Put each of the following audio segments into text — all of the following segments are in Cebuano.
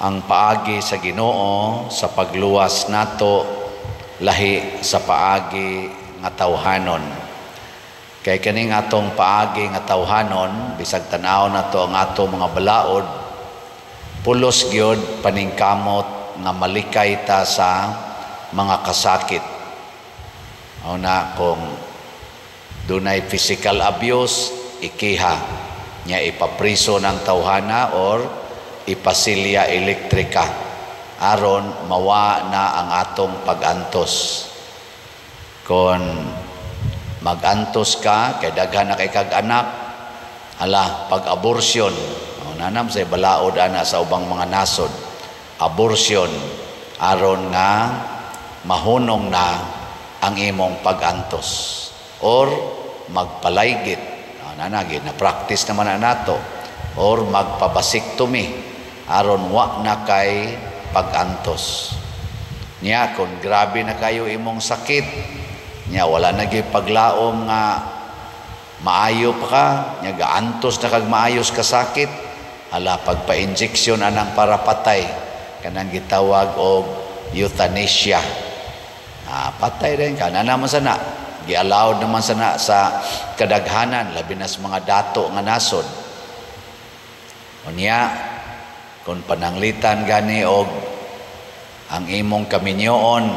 Ang paagi sa Ginoo sa pagluwas nato lahi sa paagi nga tawhanon. Kay kaning atong paagi nga tawhanon, bisag tan-aw nato ang ato mga balaod, pulos gyud paningkamot nga malikay ta sa mga kasakit. Mao na kung dunay physical abuse, ikiha nya, ipapriso ng tawhana or ipasilya elektrika aron mawa na ang atong pagantos. Kung magantos ka kay daghan na kay kag anak, ala, pag-abortion. O, nanam say balaod ana sa ubang mga nasod, abortion aron nga mahunong na ang imong pagantos, or magpalaygit nanagi na practice naman na nato, or magpa-vasectomy aron wa na kay pagantos niya. Kung grabe na kayo imong sakit niya, wala na gyud paglaom nga maayo pa ka niya, gaantos na kag maayos ka sakit, hala, pagpa-injection anang para patay, kanang gitawag og euthanasia. Patay rin ka na naman sana. Gi-allowed naman sana sa kadaghanan, labi na sa mga dato nga nasod. Unya kung pananglitan gani og ang imong kaminyoon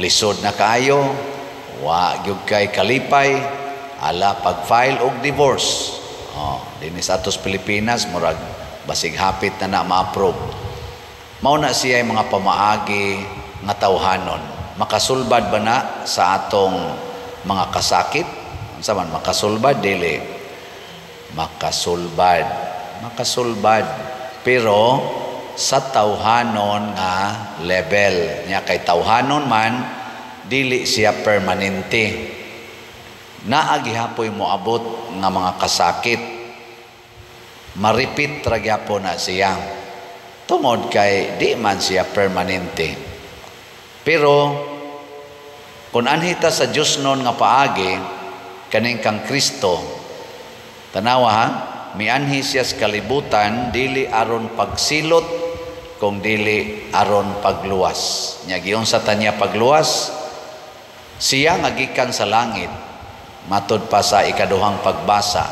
lisod na kaayo, wa gyud kay kalipay, ala, pag-file og divorce. Oh, dinhi sa atos Pilipinas, murag basig hapit na na ma-approve. Mao na siya mga pamaagi nga tawhanon. Makasulbad ba na sa atong mga kasakit? Unsa man, makasulbad, dili makasulbad? Makasulbad, pero sa tawhanon nga level nya, kay tawhanon man, dili siya permanente. Naa gihapoy moabot nga mga kasakit, ma-repeat ra gyapon na siya tungod kay di man siya permanente. Pero kung anhita sa Diyos nun nga paagi, kaning kang Kristo, tanawa ha, mianhi siya sa kalibutan dili aron pagsilot kung dili aron pagluwas. Nya giunsa ta niya pagluwas? Siya nga gikan sa langit, matod pa sa ikaduhang pagbasa,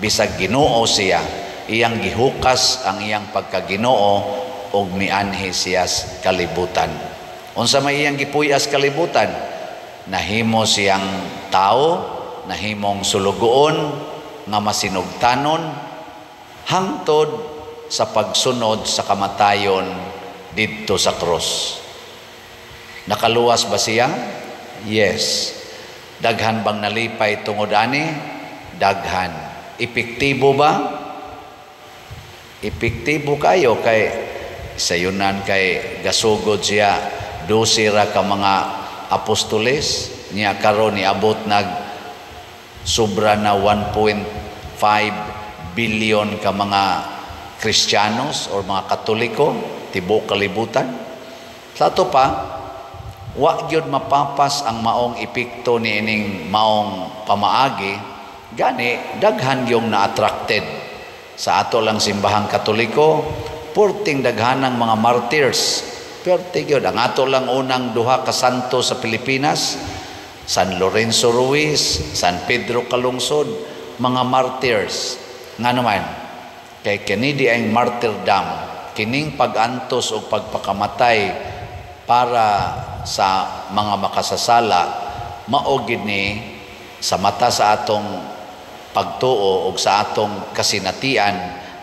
bisag Ginoo siya, iyang gihukas ang iyang pagkaginoo ug mianhi siya sa kalibutan. Unsa may iyang gipuyas kalibutan? Nahimo siyang tao, nahimong sulugoon nga masinugtanon hangtod sa pagsunod sa kamatayon didto sa krus. Nakaluwas ba siya? Yes. Daghan bang nalipay tungod ani? Daghan. Epektibo ba? Epektibo kayo kay sayunan kay gasugod siya, 12 ra ka mga apostoles niya, karon niabot nag sobra na 1.5 billion ka mga Kristiyanos or mga Katoliko tibuok kalibutan. Sa ato pa, wa gyud mapapas ang maong epekto ni ining maong pamaagi, gani daghan yung na-attracted. Sa ato lang simbahang Katoliko, purting daghanang mga martyrs. Purting gyud ang ato lang unang duha ka santo sa Pilipinas, San Lorenzo Ruiz, San Pedro Calungsod, mga martyrs. Nga naman, kay kini di ang martyrdom, kining pag-antos o pagpakamatay para sa mga makasasala, mao gid ni sa mata sa atong pagtuo og sa atong kasinatian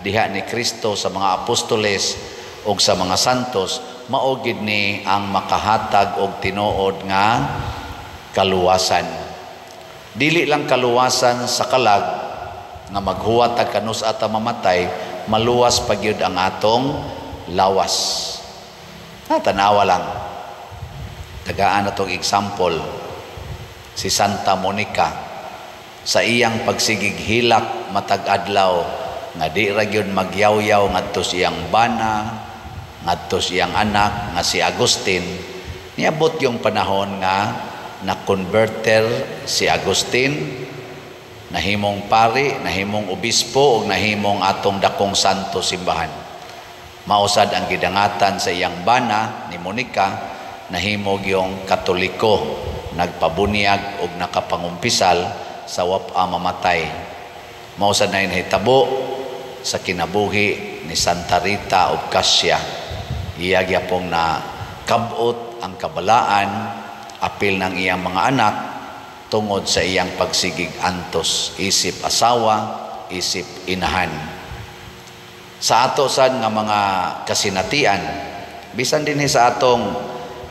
diha ni Kristo, sa mga apostoles og sa mga santos, mao gid ni ang makahatag og tinuod nga kaluwasan. Dili lang kaluwasan sa kalag nga maghuwat tag kanus ata mamatay, maluwas pa gyud ang atong lawas. Ha, tanawa lang. Tagaan na tong example, si Santa Monica, sa iyang pagsigig hilak matag adlaw nga di ra gyud magyawyaw ngadto sa iyang bana, ngadto sa iyang anak nga si Agustin, niabot yung panahon nga na-converter si Agustin, nahimong pari, nahimong obispo ug nahimong atong dakong santo simbahan. Mausad ang gidangatan sa iyang bana ni Monica, nahimo gyung Katoliko, nagpabunyag og nakapangumpisal sa wapa mamatay. Mausad na nahitabo sa kinabuhi ni Santa Rita of Cascia. Iya gyapong na kabot ang kabalaan apil ng iyang mga anak tungod sa iyang pagsigig antos isip asawa, isip inahan. Sa ato sad nga mga kasinatian, bisan dinhi sa atong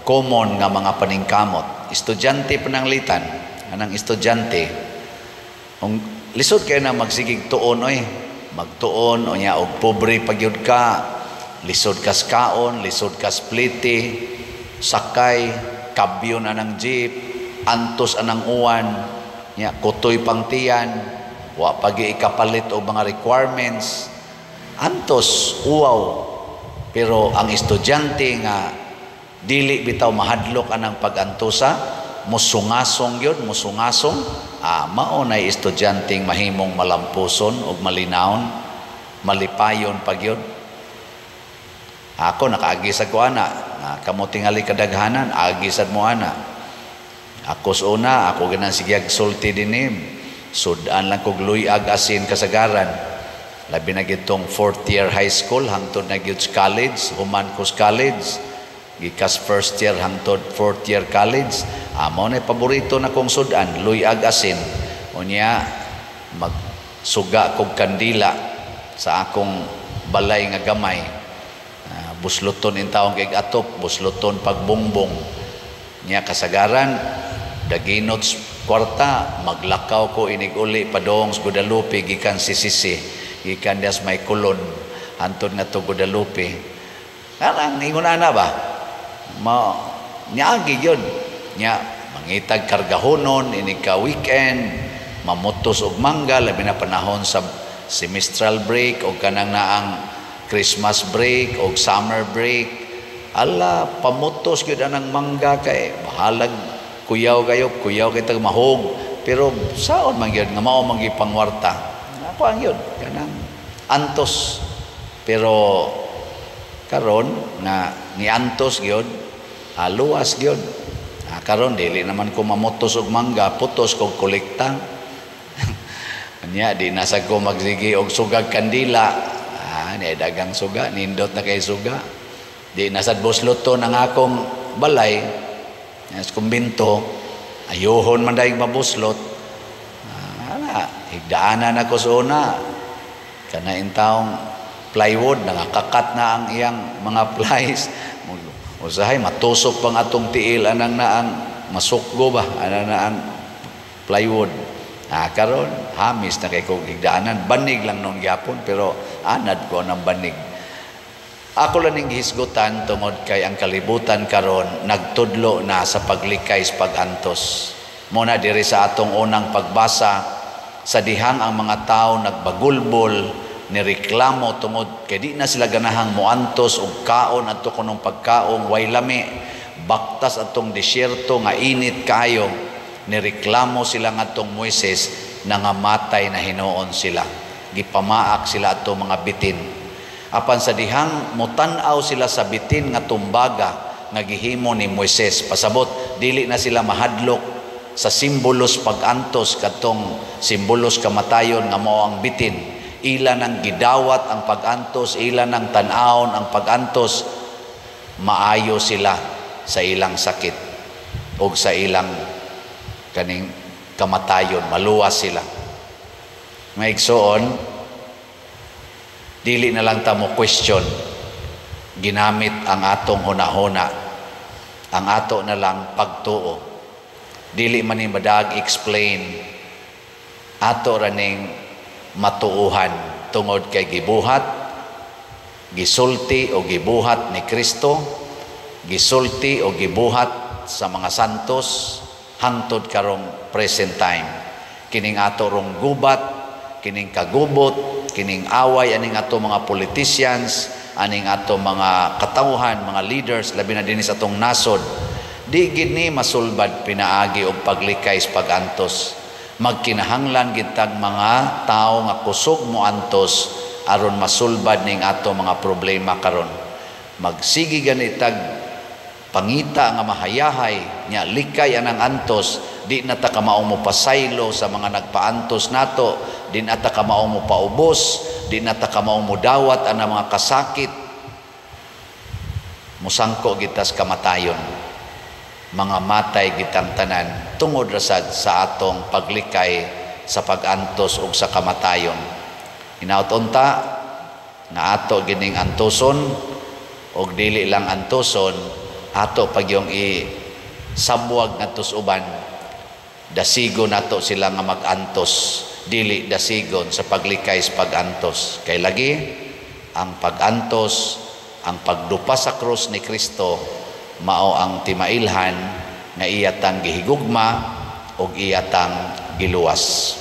common nga mga paningkamot, estudyante pananglitan, anang estudyante kung lisod kay na magsigig tuon oy, magtuon unya og pobre pa gyud ka, lisod kas kaon, lisod kas plite, sakay kabyo na ng jeep, antos anang uwan nya, kutoy pang tiyan, wa pagi ikapalit og mga requirements, antos, uwaw. Pero ang estudyante nga dili bitaw mahadlok anang pag-antosa, musungasong gyud, musungasong, mao nay estudyanteng mahimong malampuson ug malinawon, malipayon pa gyud. Ako nakaagi sa ko ana, kamo tingali kadaghanan agi sad mo ana. Ako sa una, ako ganan sige sulti dinhi, sudan lang kog luyag asin kasagaran. Labi na gitong fourth year high school hangtod na gyud college, human ko college, gikas first year hangtod fourth year college. Amo na paborito na kong sudan, luyag asin. Unya magsuga kog kandila sa akong balay nga gamay. Busloton in taong kay atop, busloton pagbongbong. Nya kasagaran daginot kwarta, maglakaw ko inig uli padong sa Guadalupe gikan CCC, gikan das may Kulon hantod nga to Guadalupe. Karang ingon ana ba? Ma niagi gyud. Nya mangitag kargahonon inig ka weekend, mamutos og mangga, labi na panahon sa semestral break o kanang naang Christmas break o summer break. Ala, pamutos gyud anang mangga kay bahalag kuyaw kayo, kuyaw kay tag mahog, pero saon man gyud nga mao man gyud pangwarta. Ako ang yun, kanang antos. Pero karon nga niantos gyud, luwas gyud. Karon dili naman ko mamutos og mangga, putos kog kolekta. Anya di nasag ko magsige og sugag kandila. Ni dagang suga, nindot na kay suga. Di nasad busloton ang akong balay sa kumbinto, ayuhon man dayong mabuslot. Ana, higdaanan ako sa una. Kana taong plywood, nangakakat na ang iyang mga plies. Usahay, matusok pang atong tiil, anang na ang masukgo ba, anang na ang plywood. Karon hamis na kay kong higdaanan. Banig lang nung gyapon, pero anad ko ng banig. Ako lang ning gihisgutan tungod kay ang kalibutan karon nagtudlo na sa paglikay sa pag-antos. Muna diri sa atong unang pagbasa, sa dihang ang mga tao nagbagulbol, nireklamo tungod kay di na sila ganahang moantos og kaon adto kunong pagkaong way lami, baktas atong disyerto nga init kaayo. Nireklamo sila ngadtong Moises, nangamatay na hinuon sila. Gipamaak sila atong mga bitin. Apan sa dihang mutan-aw sila sa bitin nga tumbaga nga gihimo ni Moises, pasabot dili na sila mahadlok sa simbolos pag-antos kadtong simbolos kamatayon nga mao ang bitin. Ila nang gidawat ang pag-antos, ila nang tan-awon ang pag-antos, maayo sila sa ilang sakit o sa ilang kaning kamatayon, maluwas sila. Maigsoon, dili na lang ta mo question, ginamit ang atong hunahuna, ang ato na lang pagtuo. Dili man ni madag explain, ato raning matuuhan tungod kay gibuhat, gisulti o gibuhat ni Kristo, gisulti o gibuhat sa mga santos hangtod karong present time. Kining ato rong gubat, kining kagubot, kining away aning ato mga politicians, aning ato mga katawhan, mga leaders, labi na dinhi sa atong nasod, di gid ni masulbad pinaagi og paglikay sa pag-antos. Magkinahanglan gid tag mga tawo nga kusog moantos aron masulbad ning ato mga problema karon. Magsige gani tag pangita nga mahayahay nya likay anang antos. Di na ta kamao mo pasaylo sa mga nagpaantos nato, di na ta kamao mo paubos, di na ta kamao mo dawat anang mga kasakit. Musangko gitas kamatayon, mga matay gitang tanan tungod rasad sa atong paglikay sa pag-antos ug sa kamatayon. Hinaut unta nga ato gining antoson, og dili lang antoson, ato pagyong i sabwag ngadto sa uban. Dasigo nato sila nga mag-antos, dili dasigon sa paglikay sa pag-antos, kay lagi ang pag-antos, ang pagdupa sa krus ni Kristo, mao ang timailhan nga iyatang gihigugma ug iyatang giluwas.